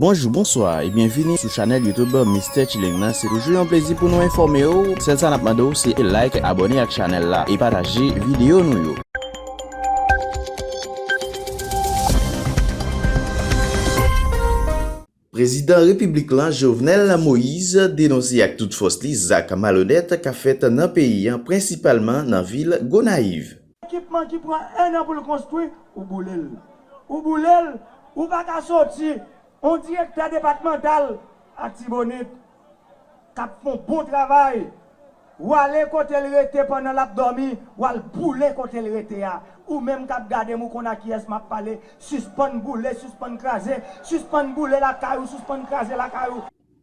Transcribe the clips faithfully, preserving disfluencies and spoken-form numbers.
Bonjou, bonswa e byenvini sou chanèl YouTube Mister Chilling nan. Se toujou yon plezi pou nou enfòme w. Sèl sa n ap mande w se like, abòne ak chanèl la e pataje videyo nou yo. Prezidan repiblik lan, Jovenel Moïse, denonse ak tout fòs li zak malonèt k ap fèt nan peyi a, prensipalman nan vil Gonayiv. Ekipman ki pran en an pou l konstwi, ou boule l. Ou boule l, ou pa ka soti. On direktè depatmantal Atibonit k ap fè on bon travay, w ale kote l rete pandan l ap dòmi, w al boule kote l rete a. Ou menm k ap gade m, ou konn a kiyès m ap pale. Sispann boule, sispann kraze, sispann boule lakay ou, sispann kraze lakay ou.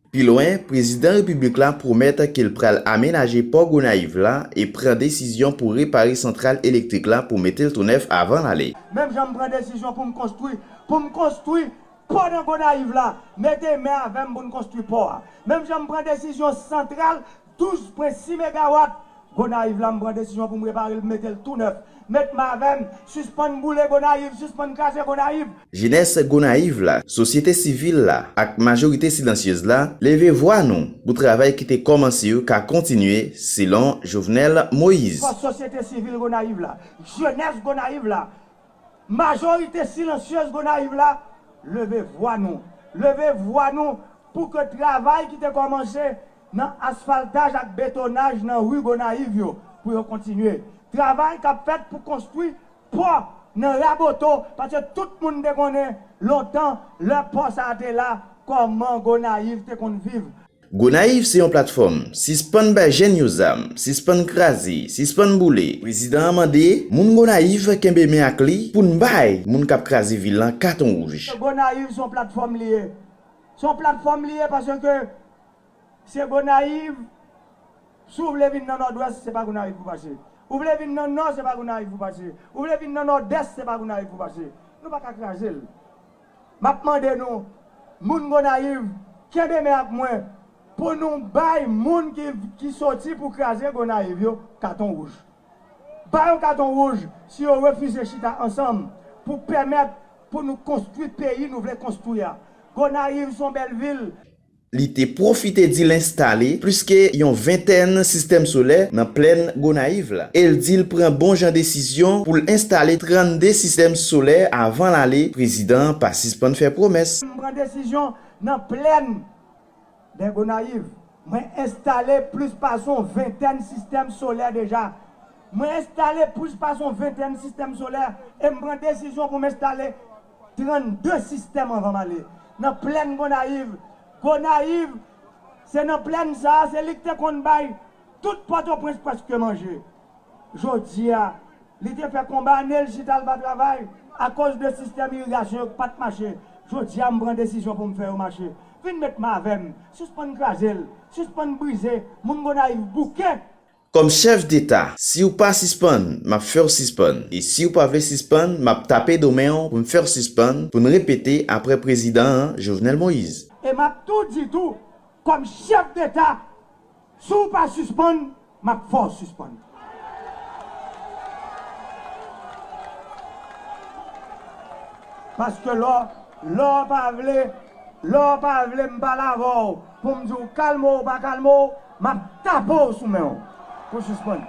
Pi lwen, prezidan repiblik la pwomèt ke l pral amenaje pò Gonayiv la e pran desizyon pou repare santral elektrik la pou mete l tou nèf avan l ale. Menm jan m pran desizyon pou m konstwi, pou m konstwi pò nan Gonayiv la, mete men avè m pou n konstwi pò a. Menm jan m pran desizyon santral douz pwen sis megawat Gonayiv la, m pran desizyon pou m repare l, mete l tou nèf. Met men avè m, sispann boule Gonayiv, sispann kraze Gonayiv. Jenès Gonayiv la, sosyete sivil la ak majorite silansyez la, leve vwa nou pou travay ki te kòmanse yo ka kontinye, selon Jovenel Moïse. Fòs sosyete sivil Gonayiv la, jenès Gonayiv la, majorite silansyez Gonayiv la, leve vwa nou. Leve vwa nou pou ke travay ki te kòmanse nan asfaltaj ak betonaj nan ri Gonayiv yo, pou yo kontinye. Travay k ap fèt pou konstwi pò nan Raboto, paske tout moun te konnen lontan, lè pò sa a te la, kòman Gonayiv te konn viv. Gonayiv se yon platfòm. Sispann bay jèn yo zam, sispann kraze, sispann boule. Prezidan an mande moun Gonayiv kenbe men ak li pou n bay moun k ap kraze vil lan katon wouj. Gonayiv se yon platfòm li ye. Se yon platfòm li ye paske se Gonayiv. Si w vle vin nan Nòdwès, se pa Gonayiv pou pase. Ou vle vin nan Nò, se pa Gonayiv pou pase. Ou vle vin nan Nòdès, se pa Gonayiv pou pase. Nou pa ka kraze l. M ap mande nou, moun Gonayiv, kenbe men ak mwen pou nou bay moun ki, ki soti pou kraze Gonayiv yo katon wouj. Ba yo katon wouj si yo refize chita ansanm pou pèmèt pou nou konstwi peyi nou vle konstwi a. Gonayiv se yon bèl vil. Li te pwofite di l enstale plis ke yon ventèn sistèm solè nan plèn Gonayiv la. E l di l pran bon jan desizyon pou l enstale trannde sistèm solè avan l ale. Prezidan an pa sispann fè pwomès. M pran desizyon nan plèn dè Gonayiv. Mwen enstale plis pase yon ventèn sistèm solè deja. Mwen enstale plis pase yon ventèn sistèm solè e m pran desizyon pou m enstale trannde sistèm anvan m ale. Nan plèn Gonayiv, Gonayiv, se nan plèn sa a, se li ki te konn bay tout Pòtoprens prèske manje. Jodi a, li te fè konba ane l chita l pa travay akoz de sistèm irigasyon yo k pa t mache. Jodi a, m pran desizyon pou m fè yo mache. Vin met men avè m, sispann kraze l, sispann brize moun Gonayiv bouke. Kòm chèf deta, si w pa sispann, m ap fè w sispann. E si w pa vle sispann, m ap tape do men w pou m fè w sispann, pou n repete apre prezidan an, Jovenel Moïse. E m ap tou di tou, kòm chèf deta, si w pa sispann, m ap fè w sispann. Paske lè w, lè w pa vle, lè w pa vle m pale avè w pou m di w kalme w ou pa kalme w, m ap tape w sou men w pou w sispann.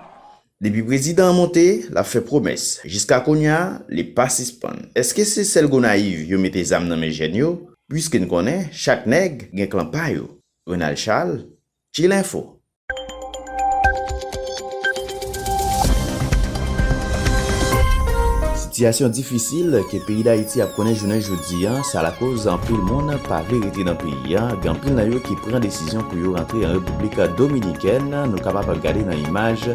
Depi prezidan an monte, l ap fè pwomès. Jiska kounye a, li pa sispann. Èske se sèl Gonayiv yo mete zam nan men jèn yo? Piske n konnen, chak nèg gen klan pa yo. Renald Charles, Chill Info. Sitiyasyon difisil ke peyi Dayiti ap konnen jounen jodi a, sa lakoz anpil moun pa vle rete nan peyi a. Gen anpil nan yo ki pran desizyon pou yo rantre an Repiblik Dominikèn. Nou kapab ap gade nan imaj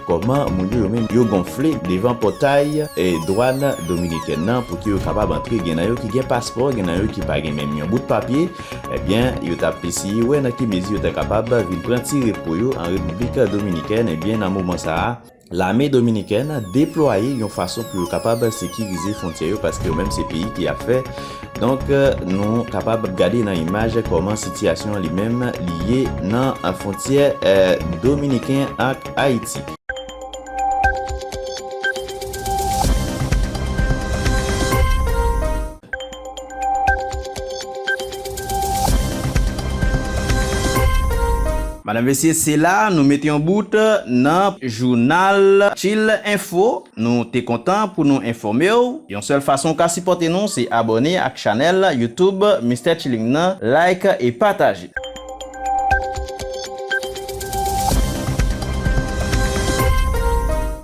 kòman moun yo, yo menm, yo gonfle devan pòtay, e, dwàn dominikèn nan pou ke yo kapab antre. Gen nan yo ki gen paspò, gen nan yo ki pa gen menm yon bout papye. Ebyen, yo t ap eseye wè nan ki mezi yo ta kapab vin pran ti repo yo an Repiblik Dominikèn. Ebyen, nan moman sa a, lame dominikèn deplwaye yon fason pou yo kapab sekirize fwontyè yo, paske yo menm se peyi ki ap fè. Donk, nou kapab gade nan imaj kòman sitiyasyon an li menm li ye nan fwontyè, eh, dominiken ak Ayiti. Madanm, mesye, se la nou mete yon bout nan jounal Chill Info. Nou te kontan pou nou enfòme w. Yon sèl fason w ka sipòte nou, se abòne ak chanèl YouTube Mister Chilling nan, like e pataje.